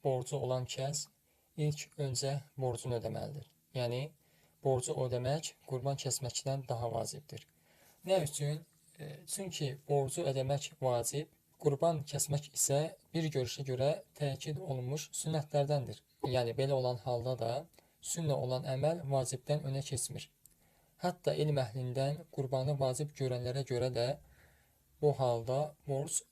borcu olan kəs ilk öncə borcunu ödəməlidir. Yəni, borcu ödəmək qurban kəsməkdən daha vacibdir. Nə üçün? Çünki borcu ödəmək vacib, qurban kəsmək isə bir görüşə görə təkid olunmuş sünnətlərdəndir. Yəni, belə olan halda da sünnə olan əməl vacibdən önə keçmir. Hətta elm əhlindən qurbanı vacib görənlərə görə də bu halda borc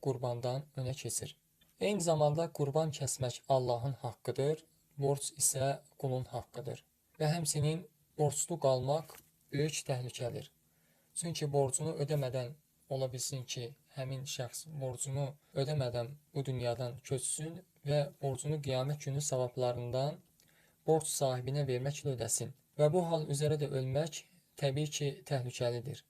qurbandan önə keçir. Eyni zamanda qurban kəsmək Allahın haqqıdır, borc isə qulun haqqıdır. Və həmçinin borclu qalmaq böyük təhlükədir. Çünki borcunu ödəmədən ola bilsin ki, həmin şəxs borcunu ödəmədən bu dünyadan köçsün və borcunu qiyamət günü savablarından borc sahibinə verməklə ödəsin. Və bu hal üzərə də ölmək təbii ki, təhlükəlidir.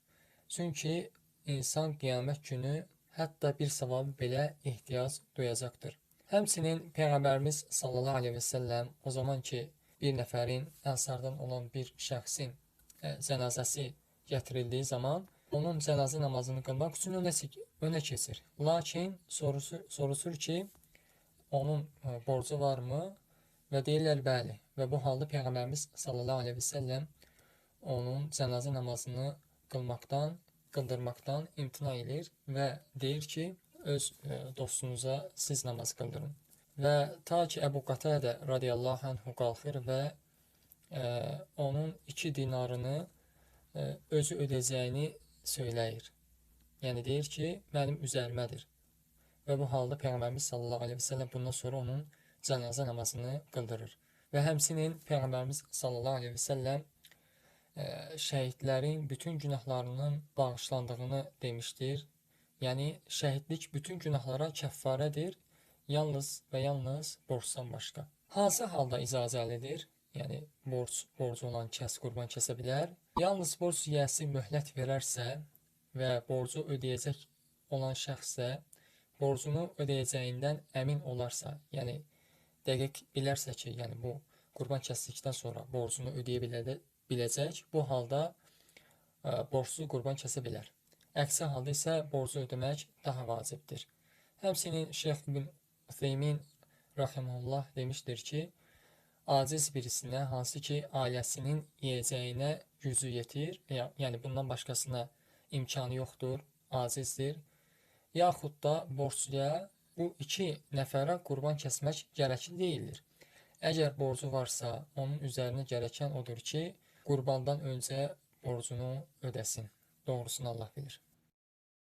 Çünki insan qiyamət günü hətta bir savabı belə ehtiyac duyacaqdır. Həmçinin Peyğəmbərimiz sallallahu aleyhi və səlləm o zaman ki, bir nəfərin, ənsardan olan bir şəxsin cənazəsi gətirildiyi zaman onun cənazə namazını qılmaq üçün önə keçir. Lakin soruşur ki, onun borcu varmı? Və deyirlər, bəli. Və bu halda Peyğəmbərimiz sallallahu aleyhi və səlləm onun cənazə namazını qıldırmaqdan imtina edir və deyir ki, öz dostunuza siz namaz qıldırın. Və ta ki, Əbu Qatadə radiyallahu anhu qalxır və onun 2 dinarını özü ödəyəcəyini söyləyir. Yəni, deyir ki, mənim üzərimədir. Və bu halda Peyğəmbərimiz sallallahu aleyhi və səlləm bundan sonra onun cənazə namazını qıldırır. Və həmçinin Peyğəmbərimiz sallallahu aleyhi və səlləm şəhidlərin bütün günahlarının bağışlandığını demişdir. Yəni, şəhidlik bütün günahlara kəffarədir, yalnız və yalnız borcdan başqa. Hansı halda icazəlidir? Yəni, borcu olan kəs qurban kəsə bilər. Yalnız borc yiyəsi möhlət verərsə və borcu ödəyəcək olan şəxs də borcunu ödəyəcəyindən əmin olarsa, yəni, dəqiq bilərsə ki, yəni bu qurban kəsdikdən sonra borcunu ödəyə biləcək, bu halda borcsuz qurban kəsə bilər. Əksi halda isə borcu ödəmək daha vacibdir. Həmçinin Şeyx İbn Ütheymin rahimehullah demişdir ki, aciz birisinə hansı ki ailəsinin yeyəcəyinə gücü yetir, yəni bundan başqasına imkanı yoxdur, acizdir, yaxud da borcluya bu 2 nəfərə qurban kəsmək gərəkli deyildir. Əgər borcu varsa, onun üzərinə gərəkən odur ki, qurbandan öncə borcunu ödəsin. Doğrusunu Allah bilir.